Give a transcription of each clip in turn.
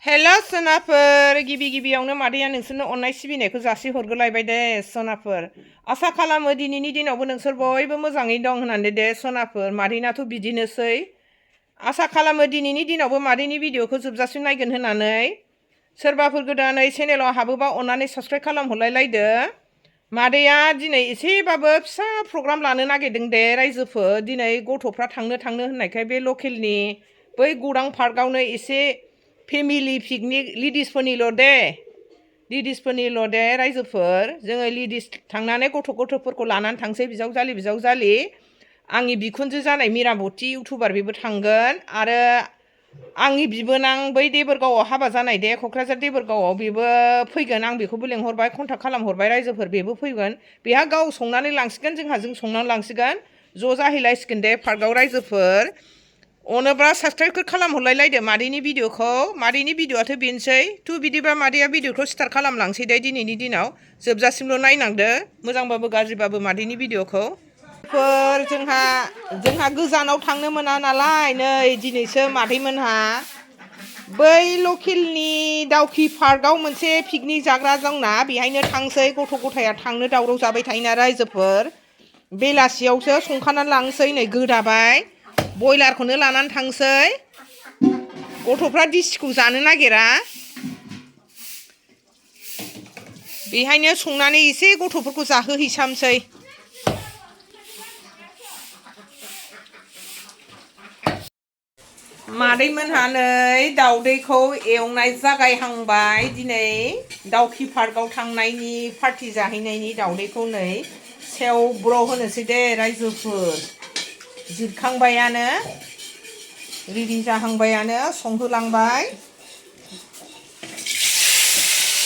Hello सोनाफोर गिबि गिबियावनो मादैया नोंसोरनो अननाय सिबिनायखौ जासि हरगोलायबाय दे सोनाफोर आसा खालामो दिनैनि दिनावबो नोंसोर बयबो मोजाङै दं होननानै दे सोनाफोर मादैनाथ' बिदिनोसै आसा खालामो दिनैनि दिनावबो मादैनि भिडिअखौ जोबजासिम नायगोन होननानै सोरबाफोर गोदानै चेनेलाव हाबोबा अननानै साबस्क्राइब खालामहरलायलायदो मादैया दिनै एसेबाबो फिसा प्रग्राम लानो नागिरदों दे रायजोफोर दिनै गथ'फ्रा थांनो होननायखाय बे लकेलनि बै गौरां पार्कआवनो एसे फेमिलि पिकनिक लेडिसफोरनिल' दे रायजोफोर जोङो लेडिस थांनानै गथ'फोरखौ लानानै थांसै बिजावजालि आंनि बिखुनजो जानाय मिराबती इउटुबार बेबो थांगोन आरो आंनि बिबोनां बै देबोरगावआव हाबा जानाय दे क'क्राझार देबोरगावआव बेबो फैगोन आं बेखौबो लेंहरबाय कन्टाक्ट खालामहरबाय रायजोफोर बेबो फैगोन बेहा गाव संनानै लांसिगोन जोंहा जों संनानै लांसिगोन ज' जाहैलायसिगोन दे पार्कआव रायजोफोर अनोब्ला साबस्क्राइब खालामहरलायलायदो मादैनि भिडिअखौ मादैनि भिडिअआथ' बेनोसै बिदिबा मादैया भिडिअखौ स्टार्ट खालामलांसै दे दिनैनि दिनाव जोबजासिमल' नायनांदो मोजांबाबो गाज्रिबाबो मादैनि भिडिअखौ जोंहा गोजानाव थांनो मोना नालाय नै दिनैसो मादैमोनहा बै लकेलनि दावखि पार्कआव मोनसे पिकनिक जाग्रा दंना बेहायनो थांसै गथ' गथाया थांनो दावराव जाबाय थायोना रायजोफोर बेलासियावसो संखानानै लांसै नै गोदाबाय बयलारखौनो लानानै थांसै गथ'फ्रा दिसिखौ जानो नागिरा बेहायनो संनानै एसे गथ'फोरखौ जाहोहैसामसै मादैमोनहा नै दावदैखौ एवनाय जागायहांबाय दिनै दावखि पार्कआव थांनायनि पार्टि जाहैनायनि दावदैखौ नै सेवब्र' होनोसै दे रायजोफोर जिरखांबायानो रेडि जाहांबायानो संहोलांबाय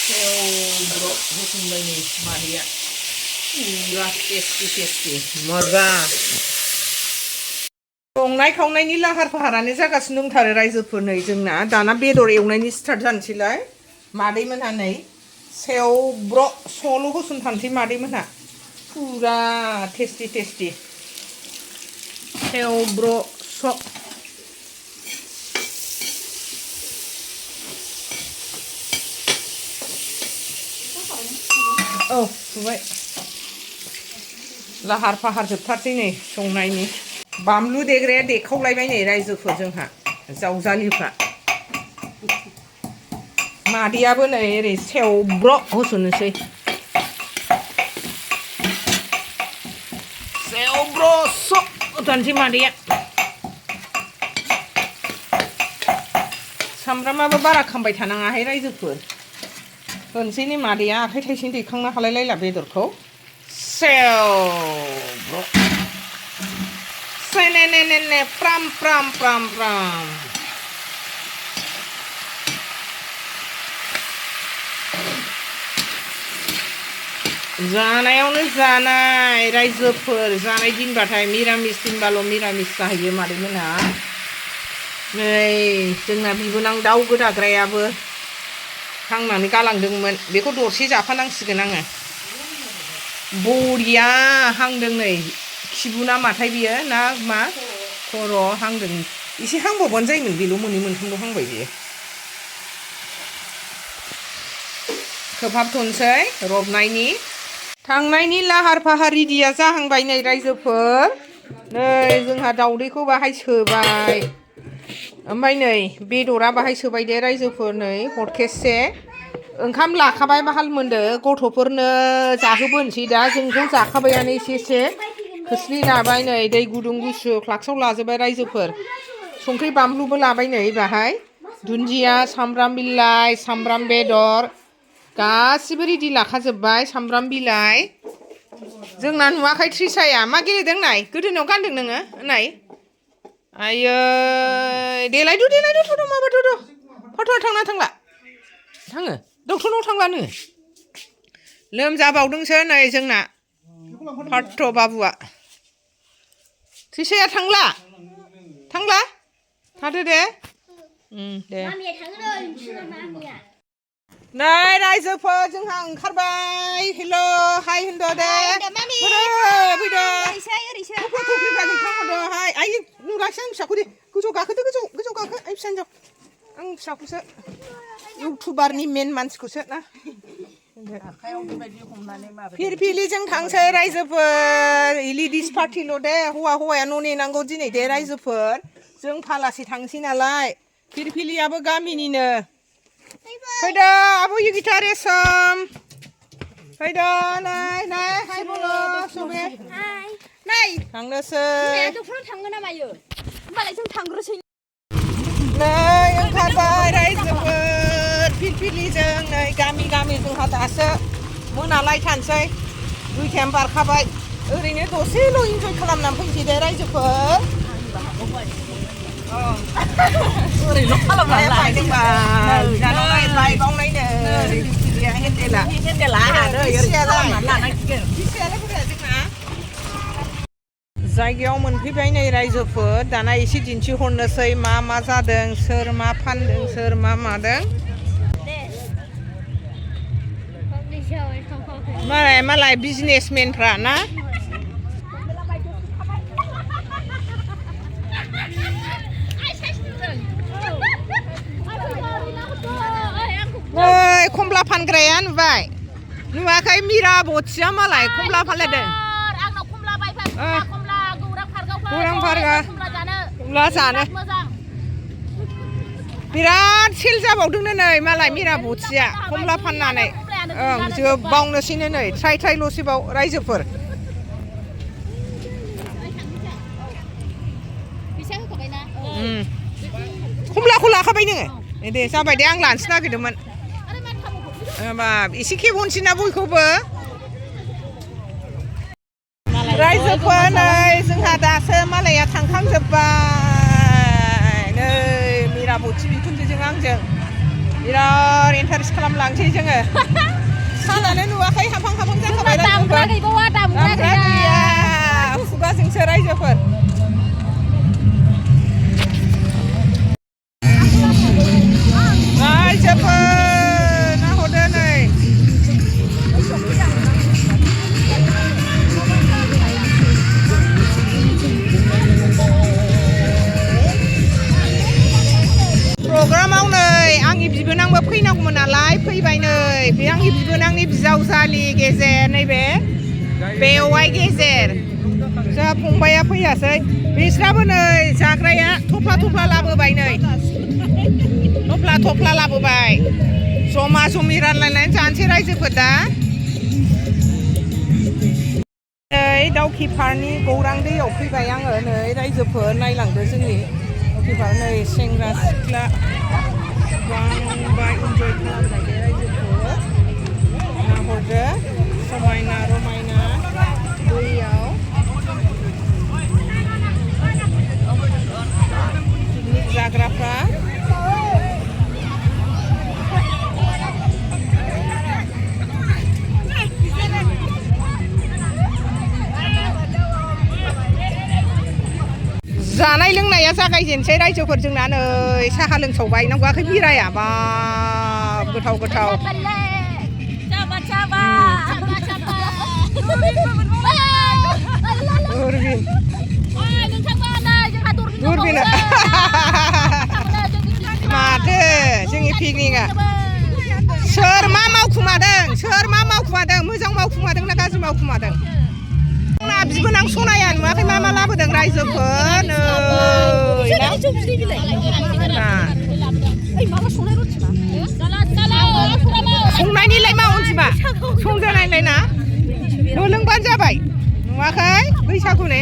सेवब्र' होसनबाय नै मादैया पुरा टेस्टि मजा संनाय खावनायनि लाहार फाहारानो जागासिनो दंथारो रायजोफोर नै जोंना दाना बेदर एवनायनि स्टार्ट जानोसैलाय मादैमोनहा नै सेवब्र' सल' होसनथारनोसै मादैमोनहा पुरा टेस्टि सेवब्र' स' औ सुबाय लाहार फाहार जोबथारसै नै संनायनि बानलु देग्राया देखावलायबाय नै रायजोफोर जोंहा जावजालिफ्रा मादैयाबो नै ओरै सेवब्र' होसननोसै सेवब्र' स' होथारनोसै मादैया सामब्रामाबो बारा खामबाय थानाङाहाय रायजोफोर होनसै नै मादैया आखाइ थाइसेनो दैखांनो हालायलायला बेदरखौ सेवब्र' सेनेनेनेने फ्राम जानायावनो जानाय रायजोफोर जानाय दिनबाथाय मिरामिस दिनबाल' मिरामिस जाहैयो मादैमोनहा नै जोंना बिबोनां दाउ गोदाग्रायाबो हांनानै गालांदोंमोन बेखौ दरसे जाफानांसिगोन आङो बरिया हांदों नै खिबु ना माथाय बियो ना मा खर' हांदों एसे हांबावबानो जायोमोन बेल' मोननै मोनथामल' हांबाय बियो खोबहाबथ'नोसै रबनायनि थांनायनि लाहार फाहार रेडिया जाहांबाय नै रायजोफोर नै जोंहा दावदैखौ बाहाय सोबाय ओमफ्राय नै बेदरा बाहाय सोबाय दे रायजोफोर नै हरखेससे ओंखाम लाखाबाय बाहाल मोनदो गथ'फोरनो जाहोबोनोसै दा जोंथ' जाखाबायानो एसे खोस्लि लाबाय नै दै गुदुं गुसु फ्लाक्सआव लाजोबबाय रायजोफोर संख्रि बानलुबो लाबाय नै बाहाय दुन्दिया सामब्राम बिलाइ सामब्राम बेदर गासिबो रेडि लाखाजोब्बाय सामब्राम बिलाइ जोंना नुवाखै थ्रिसाया मा गेलेदों नाय गोदोनायाव गानदों नोङो नाय आयै देलायदो थ'द' माबादो फट'आ थांला थाङो डक्टरनाव थांला नोङो लोमजाबावदोंसो नै जोंना पार्थ बाबुआ थ्रिसाया थांला थादो दे दे नै रायजोफोर जोंहा ओंखारबाय हेल' हाय होनदो दे फैदो आइ नुरासै आं फिसाखौ दे गोजौ गाखो आइ फिसा हिनजाव आं फिसाखौसो इउटुबारनि मेन मानसिखौसो ना फिरफिलिजों थांसै रायजोफोर लेडिस पार्टिल' दे हौवाया न' नेनांगौ दिनै दे रायजोफोर जों फालासे थांसै नालाय फिरफिलियाबो गामिनिनो फैदो आब' योगिता रेशम फैदो नै हाय बोलो सबे नै थांनोसै थांगोन ना मायो होमबालाय जों थांग्रोसै नै ओंखारबाय रायजोफोर फिरफिलिजों नै गामि जोंहा दासो मोनालायथारसै 2टायानो बारखाबाय ओरैनो दसेल' इन्जय खालामनानै फैनोसै दे रायजोफोर ओरैनो खालामनानै लायदोंबा बिनानावलाय लायबावनायनो फिरफिलिया हेन्देला फिसायालाय बोरै जोंना जायगायाव मोनफैबाय नै रायजोफोर दाना एसे दिन्थिहरनोसै मा जादों सोर मा फानदों सोर मा मादों मालाय बिजनेसमेनफ्रा ना नै खमला फानग्राया नुबाय नुवाखै मिरा बथिया मालाय खमला फानलायदों गौरां फारगा खमला जानो बिराद सेल जाबावदोंनो नै मालाय मिरा बथिया खमला फाननानै जोबबावनोसैनो नै ट्रायल'सैबाव रायजोफोर खमलाखौ लाखाबाय नोङो दे जाबाय दे आं लानोसो नागिरदोंमोन बाब एसे खेबहनसै ना बयखौबो रायजोफोर नै जोंहा दासो मालाया थांखांजोब्बाय नै मिराबथि बिखुनजोजों आंजों बिराद इन्टारेस्ट खालामलांसै जोङो सानानो नुवाखै हाफां जाखाबाय दामग्रा गैया खुगाजोंसो रायजोफोर नाहरदो नै प्रग्रामाव नै आंनि बिबोनांबो फैनांगौमोन नालाय फैबाय नै बे आंनि बिबोनांनि बिजावजालि गेजेर नैबे बेवाइ गेजेर जोंहा फंबाया फैयासै बिस्राबो नै जाग्राया थफ्ला लाबोबाय नै थफ्ला लाबोबाय जमा जमि रानलायनानै जानोसै रायजोफोर दा नै दाउखिपारनि गौरां दैयाव फैबाय आङो नै रायजोफोर नायलांदो जोंनि दाउखिपार नै सेंग्रा सिख्ला बांबाय इन्जय खालामनाय दे रायजोफोर नाहरदो समायना रमायना दैयाव पिकनिक जाग्राफ्रा जानाय लोंनाया जागायजेनसै रायजोफोर जोंना नै साहा लोंसावबाय नांगौआखै बिराया बाब गोथाव दुरबिन माथो जोंनि पिकनिकआ सोर मा मावखुमादों मोजां मावखुमादों ना गाज्रि मावखुमादों बिबोनां सनाया नुवाखै मा लाबोदों रायजोफोर नै संनायनिलाय मा अनजिमा संजानायलाय ना न' लोंबानो जाबाय नुवाखै बैसागुनि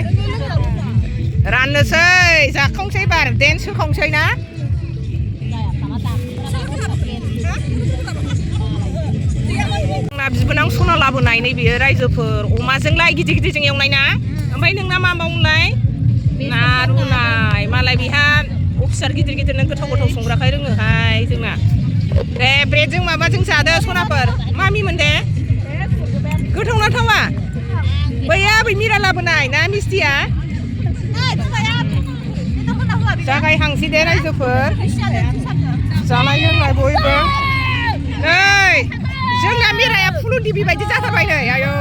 राननोसै जाखांसै बार डेन्स होखांसै ना बिबोनां सना लाबोनाय नै बेयो रायजोफोर अमाजोंलाय गिदिर एवनाय ना ओमफ्राय नोंना मा मावनाय ना रुनाय मालाय बेहा अफिसार गिदिर नों गोथाव संग्राखाय रोङोहाय जोंना दे ब्रेडजों माबाजों जादो सनाफोर मामिमोन दे गोथाव ना थावा बैया बै मिरा लाबोनाय ना मिस्टिया जागायहांसै दे रायजोफोर जानाय लोंनाय बयबो नै जोंना मिराया फुलुन दिबि बायदि जाथारबाय नै आयौ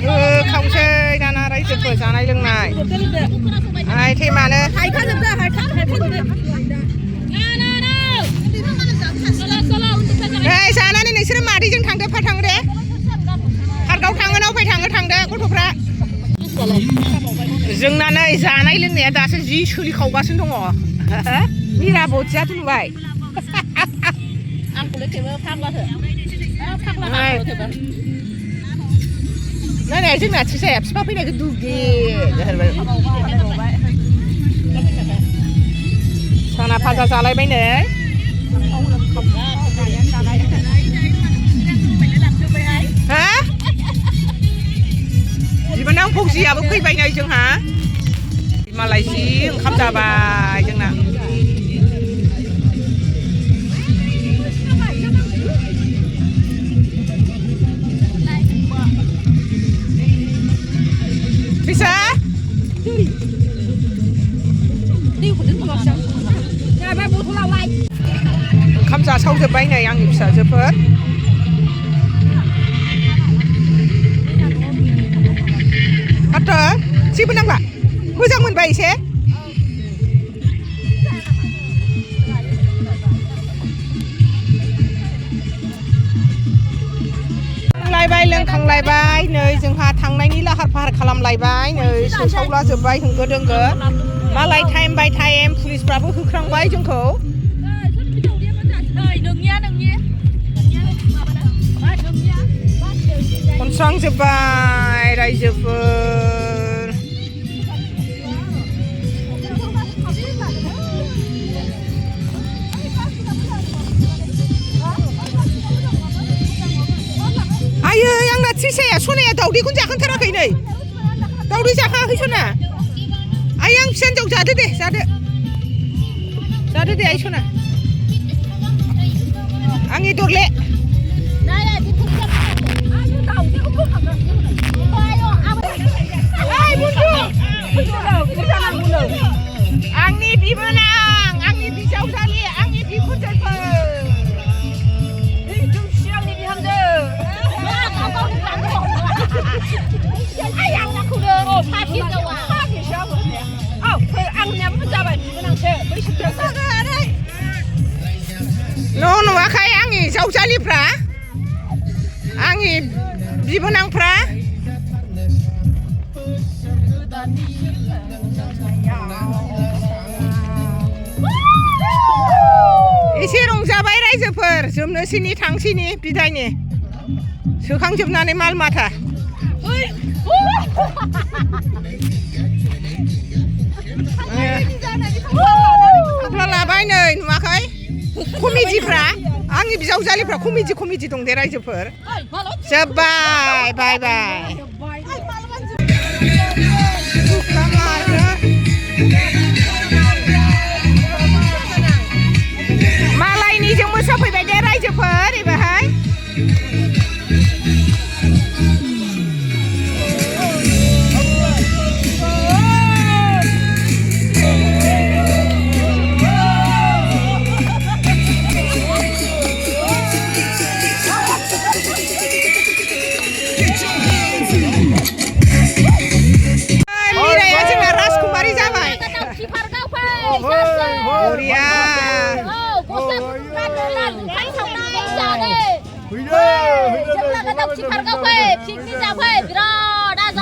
खावसै दाना रायजोफोर जानाय लोंनाय आइ थेमानो नै जानानै नोंसोरो मादैजों थांदो फा थाङो दे पार्कआव थाङो ना उफाय थांदो गथ'फ्रा जोंना नै जानाय लोंनाया दासो जि सोलिखावगासिनो दङ मिरा बथियाथ' नुबाय नै जोंना थिसाया बिफा फैनायखौ दुगि साना फाजा जालायबाय नै हा बिबोनां फौजियाबो फैबाय नै जोंहा मालाय जि ओंखाम जाबाय जोंना Bisa? ओंखाम जासावजोब्बाय नै आंनि फिसाजोफोर माथो जेबो नांला मोजां मोनबाय एसे लायबाय लोंखांलायबाय नै जोंहा थांनायनि लाहार फाहार खालामलायबाय नै सोसावला जोब्बाय होंगो दोंगो मालाय टाइम बाय टाइम पुलिसफ्राबो होख्रांबाय जोंखौ खनस्रांजोब्बाय रायजोफोर आयै आंना त्रिसाया सनाया दावदैखौनो जाखांथाराखै नै दावदै जाखाङाखै सना आयै आं फिसा हिन्जाव जादो दे जादो दे आइ सना आंनि दरले आंनि बिबोनां आंनि बिजावजालि आंनि बिखुनजोफोर नुवाखै आंनि जावजालिफ्रा आंनि बिबोनांफ्रा एसे रंजाबाय रायजोफोर जोबनोसैनि थांसैनि बिदायनि सोखांजोबनानै माल माथा लाबाय नै नुवाखै कमेडिफ्रा आंनि बिजावजालिफ्रा कमेडि दं दे रायजोफोर जोब्बाय बाय बाय मालायनिजों मोसाफैबाय दे रायजोफोर एबारहाय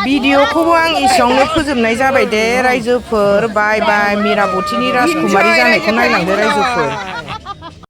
भिडिअखौबो आं एसेयावनो फोजोबनाय जाबाय दे रायजोफोर बाय बाय मीराबतीनि राजकुमारी जानायखौ नायलांदो रायजोफोर।